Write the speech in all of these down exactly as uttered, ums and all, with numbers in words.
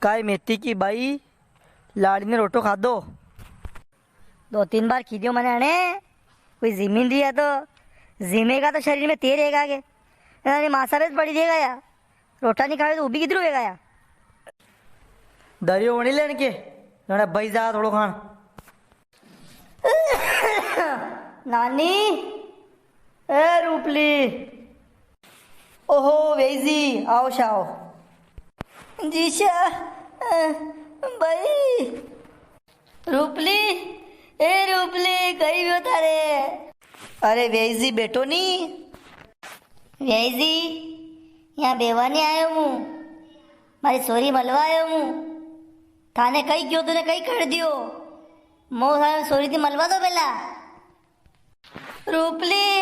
काय मेथी की बाई, लाड़ी ने रोटो खादो? दो तीन बार खीद्यो मने अणे, कोई जिमी नी रिया तो, जिमेगा तो शरीर में तेल रेगा के? अरे मासा पे पड़ी रेगा या, रोटा नी खावे तो उबी किधर होएगा या? दरियो वणी लेण के, जणे भाई जा थोड़ो खाण। नानी, ए रूपली। ओहो, वेजी, आओ शाओ। जीशा, अ, भाई। रूपली, ए रूपली, कई व्यो थारे? अरे वेजी, बैठो नी। वेजी, यहाँ बेवा नी आयो हूँ, मारी सोरी मलवा आयो हूँ। थाने कई क्यो, तूने कई कर दियो। मो थाने सोरी थी मलवा दो पेला। रूपली,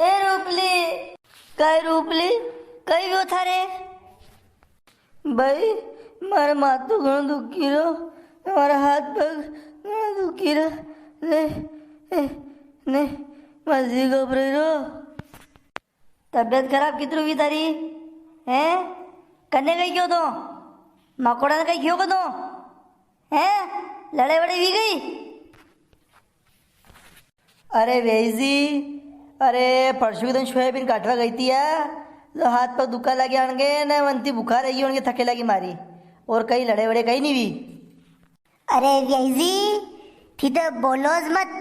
ए रूपली। कई रूपली, कई व्यो थारे? भाई, मारे माथो घणो दुखी रो, मारा हाथ पग घणो दुखी रो। ने, ए, ने, मारो जी घबराई रो। तबीयत खराब कितरू वी थारी? हैं? कने कई क्यो तो? मकोड़ा ने कई क्यो को तो? हैं? लड़ाई वड़ाई वी गई? अरे वेजी, अरे परसों के दिन सोयाबीन काटवा गई थी या, तो हाथ पग दुखा लगे अणके, ने वंती बुखार आई गयो अणके, थके लगी मारी। और कई लड़ाई वड़ाई कई नी वी। अरे वेजी, थी तो बोलोज मत।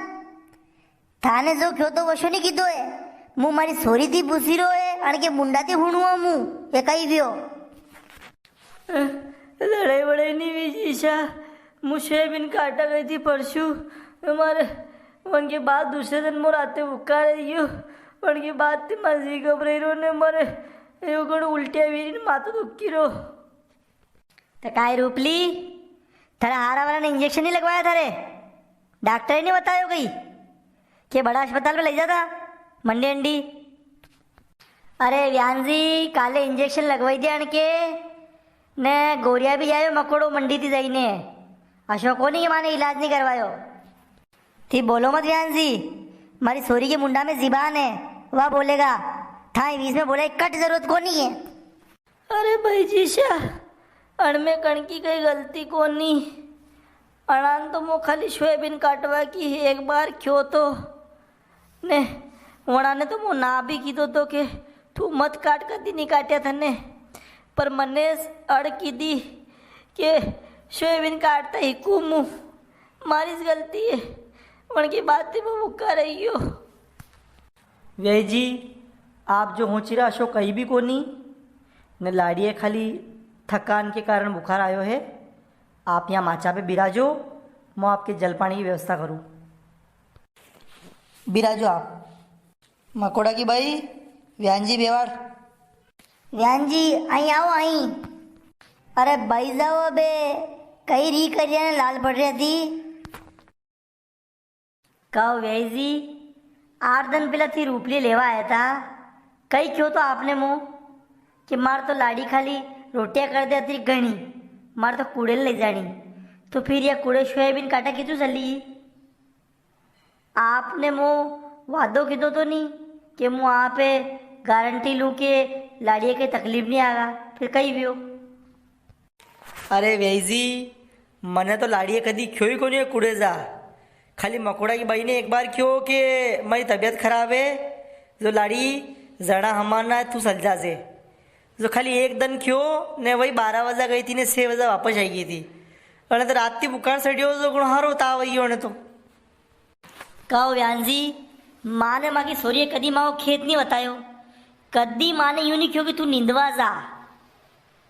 थाने जो क्यो तो वशो नी कीधो है। मु मारी सोरी थी पूछी रो है, अणके मुंडा थी हुणुआ मु, ये कई व्यो? लड़ाई वड़ाई नी वी जीशा, मु सोयाबीन काटा गई थी परसू, मारे वणके बाद दूसरे दिन मो राते भूखा रही गयो, वणके बाद थी मारो जी घबराई रो ने मारे यो घणो उल्टिया वी री ने माथो दुखी रो। तो काय रूपली, थारे हारा वाला ने इंजेक्शन नी लगवाया थारे? डॉक्टर ही नी बतायो कई के बड़ा अस्पताल में ले जाता मंडी अंडी? अरे व्यान जी, काले इंजेक्शन लगवाई दिया अणके, ने गोरिया भी जायो मकोड़ो मंडी थी जाइने। अशो कोनी के माने इलाज नी करवायो। थी बोलो मत व्यान जी, मारी सोरी के मुंडा में जिबान है, वा बोलेगा। थाई बीच में बोले कट जरूरत कोनी है। अरे भाई जीशा, अणमें कणकी कई गलती कोनी। अणान तो मो खाली सोयाबीन काटवा की एक बार क्यो तो ने, वणा ने तो मो ना भी कीधो तो के, "तू मत काट, कदी नी काट्या थने।" पर मने अड़ कीधी के सोयाबीन काटता ही कूमू, मारी ज गलती है, वणकी बात थी मो भूखा रही गयो। व्याई जी, आप जो होची रा अशो कई भी कोनी, ने लाड़िए खाली थकान के कारण बुखार आयो है। आप यहाँ माचा पे बिराजो, मो आपके जलपानी की व्यवस्था करूँ। बिराजो आप। मकोड़ा की बाई, व्यान जी बेवाड़। व्यान जी, आई आओ, आई। अरे बाई जाओ अबे, कई री करिया ने लाल पड़ रही थी। कहो व्याई जी, आठ दिन पेला थी रूपली लेवा आया था, कई क्यो तो आपने मो कि मार तो लाड़ी खाली रोटियां कर दे अतरी घणी, मार तो कूड़े ले जानी। तो फिर या कूड़े सोयाबीन काटा कितू चली? आपने मो वादो कीधो तो नी कि मु आपे गारंटी लूं के लाड़िए कई तकलीफ नी आगा, फिर कई व्यो? अरे व्याई जी, मने तो लाड़िए कदी क्यो ही कोनी है कुड़े जा। खाली मकोड़ा की बाई ने एक बार क्यो के मारी तबीयत खराब है, जो लाड़ी जणा हमार ना है, तू चल जाजे। जो खाली एक दन क्यो ने वही बारह बजे गई थी ने छह बजे वापस आई गई थी। अने तो रात की बुखार सड़ियो जो गुण हारो ताव आई ने तो। कहो व्यान जी, माँ ने माँ की सोरिये कदी माँ को खेत नी बतायो, कदी माँ ने यूं नी क्यो कि तू नींदवा जा।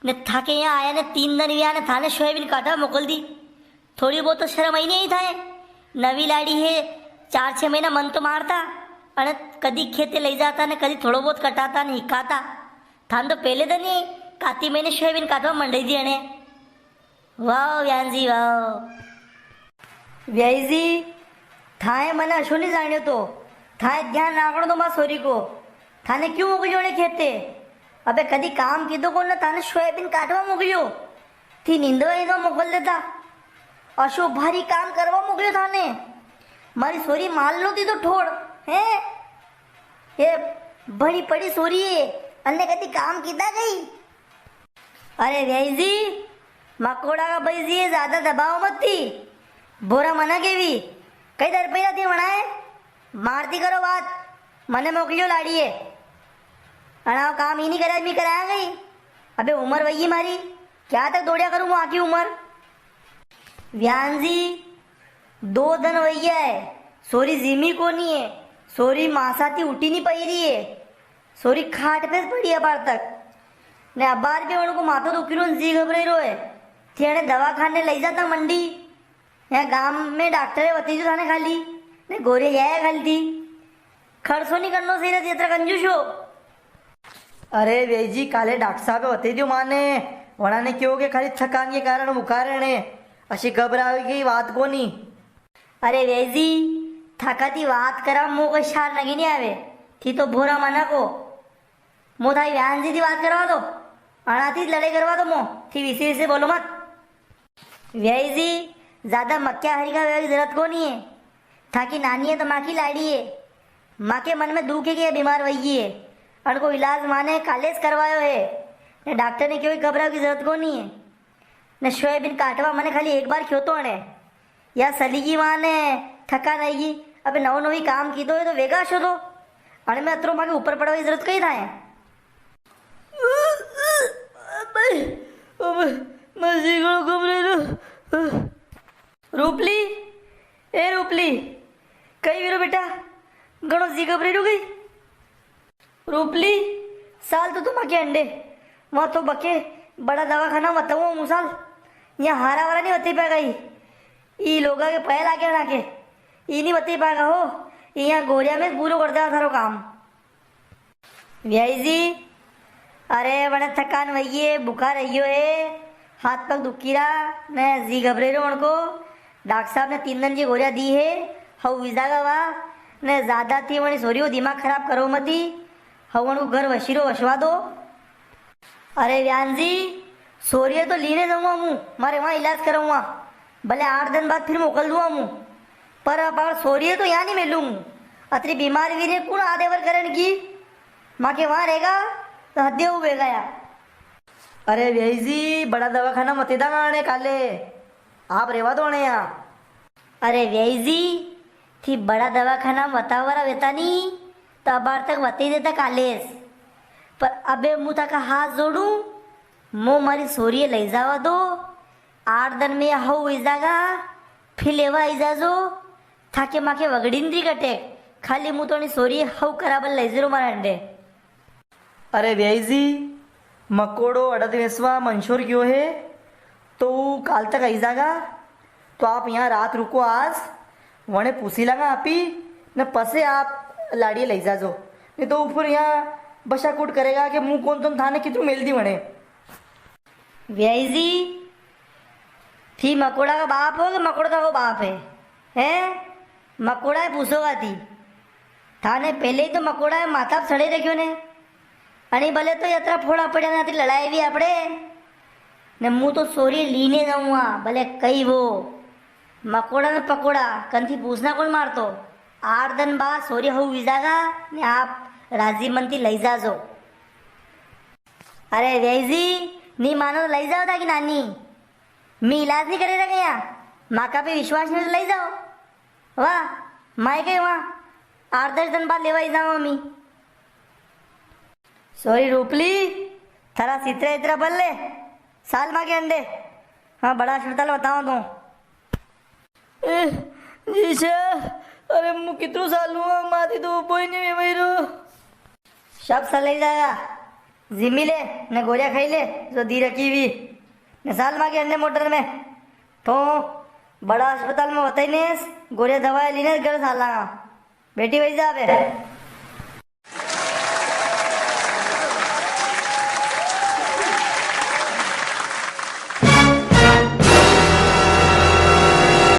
ने थाके यहाँ आया ने तीन दन व्या ने थाने सोयाबीन काटवा मोकल दी। थोड़ी बहुत तो शर्म आई नी आई थाए। नवी लाड़ी है, चार छह महीना मन तो मारता, अने कदी खेते ले जाता ने कदी थोड़ो बहुत कटाता ने हिकाता। थाने तो पहले दन ही काती महीने सोयाबीन काटवा मंडई दी अने। वाह व्यान जी, वाह। व्याई जी, थाए मने अशो नी जाण्यो तो, थाए ध्यान राखणो तो मां सोरी को। थाने क्यों मोकल्यो ने खेते? अबे कदी काम कीधो कोने, थाने सोयाबीन काटवा मोकल्यो, थी नींदवा ही तो मोकल देता। अशो भारी काम करवा मोकल्यो थाने। मारी सोरी माल लो थी तो ठोड़, हैं? ये भणी पड़ी सोरी है, अन्ने कदी काम कीधा गई? अरे व्याई जी, मकोड़ा का भाई जी, ये ज्यादा दबाव मत थी। भोरा मना के भी कई दर पैदा थी वणाए। मारती करो बात, मने मोकलियो लाड़िए। अणा काम ही नी करे, मी कराया गई। अबे उम्र वही मारी, क्या तक दौड़िया करूँ आखी उम्र? व्यान जी, दो दन वैया है, सोरी जीमी कोनी है, सोरी मासा थी उठी नी पाई री है, सोरी खाट पे पड़ी है अबार तक। ने अबार भी उनको माथो दुखी रो, जी घबराई रो है। थी अणे दवाखाने लई जाता मंडी, या गाम में डॉक्टर है, वती जो थाने खाली, ने गोरे या है खाली थी। खर्चो नी करनो सही रहती, इतना कंजूस हो। अरे व्याई जी, काले डॉक्टर साहब बता दियो माने, वणा ने क्यो के खाली थकान के कारण बुखार है ने, अशी घबरावे की बात कोनी। अरे व्याई जी, थाका थी बात करा मो कोई शार नगे नी आवे, थी तो भोरा मना को। मो थाई व्यान जी थी बात करवा दो, अणा थी लड़ाई करवा दो मो, थी विसे विसे बोलो मत। व्याई जी, ज्यादा मक्या हरिका वेवा की जरूरत कोनी है। थाकी नानी है तो माकी लाड़ी है। माके मन में दुख है कि ये बीमार वही है। अनको इलाज माने कालेज करवायो है। ने डॉक्टर ने क्यो घबरावा की जरूरत कोनी है। ने सोयाबीन काटवा मने खाली एक बार क्यो तो अणे। या सलीगी वाने थका रहेगी। अबे नवो नवी काम कीधो है तो वेगा शो दो। अणे में अतरो माके ऊपर पड़वा की जरूरत कई था है। अबे, अबे, मैं जी घणो घबराई रो। रूपली, ए रूपली, कई वीरो बेटा, घणो जी घबराई रो गई। रूपली, साल तो तुम आके अंडे, वहां तो बके बड़ा दवाखाना बताऊं हूं साल, यहाँ हारा वारा नी बती पा गई। ई लोगा के पहल आके ना के, ई नी बती पागा हो, ई यहाँ गोरिया में पूरो कर देगा थारो काम। व्याई जी, अरे वणे थकान वही है, बुखार आइयो है, हाथ पग दुखी रहा, ने जी घबरे रो उनको। डॉक्टर साहब ने तीन दिन की गोरियां दी है, हऊ विजागा वा, ने ज्यादा थी वणी सोरी को दिमाग खराब करो मती, हऊ उनको घर वशीरो वसवा दो। अरे व्यान जी, सोरिये तो लीने जाऊंगा मु, मारे वहां इलाज कराऊंगा, भले आठ दिन बाद फिर मोकल दूंगा मु, पर अबार सोरिये तो यहाँ नी मेलूं मु। अतरी बीमार वीरे कुण आदेवर करण की? माके वहां रहेगा तो हद्दे हुए गया। अरे व्याई जी, बड़ा दवाखाना मती दांगा आने काले, आप रेवा दो ने यहाँ। अरे व्याई जी, थी बड़ा दवाखाना में वतावरा वेता नी, तो अबार तक वते ही देता कालेज। पर अबे मु थाका हाथ जोड़ू, मो मारी सोरिये लई जावा दो, आठ दिन में हऊ हुई जागा, फिर लेवा आई जाजो, थाके माके वगड़ी नी कटे, खाली मु तो नी सोरिये हऊ कराबल लई जरो मारा अंडे। अरे व्याई जी, मकोड़ो अड़द वेसवा मंशोर गयो है, तो वो काल तक आई जागा। तो आप यहाँ रात रुको आज, वने पूछी लांगा आपी, ने पसे आप लाड़िए लई जाजो। नी तो वो फिर यहाँ बशाकुट करेगा कि मु कोन तो थाने कितरू मेल दी वने। व्याई जी, थी मकोड़ा का बाप हो कि मकोड़ा का वो बाप है? हैं? मकोड़ा है पूछोगा थी। थाने पहले ही तो मकोड़ा है माथा पे सड़े रख्यो ने। अणी भले तो यात्रा फोड़ा पड़े ना, थी लड़ाई भी आपड़े। ने मु तो सोरी लीने जाऊंगा, भले कई वो। मकोड़ा ने पकोड़ा, कन थी पूछना कोन मारतो। आठ दिन बाद सोरी हऊ विजागा, ने आप राजी मन थी लई जाजो। अरे व्याई जी, नी मानो तो लई जाओ थाकी नानी। मी इलाज नी करे रखे यहाँ। माका पे विश्वास नी तो लई जाओ। वाह, माई के वहाँ आठ दस दिन बाद लेवा ही जाऊँ मी। सोरी रूपली, थारा सितरा इतरा बल ले। साल माके अंडे। हाँ, बड़ा अस्पताल बताओ तू। ए, जीशा, अरे मु कितरो साल हुआ, माथी तो उबो ही नी वे भाई रो। सब सलई जाया। जिमी ले, ने गोरिया खाई ले, जो दी रखी हुई। ने साल माके अंडे मोटर में। तो बड़ा अस्पताल में बताई ने, गोरिया दवाई लीने घर साला। बेटी वही जा बे।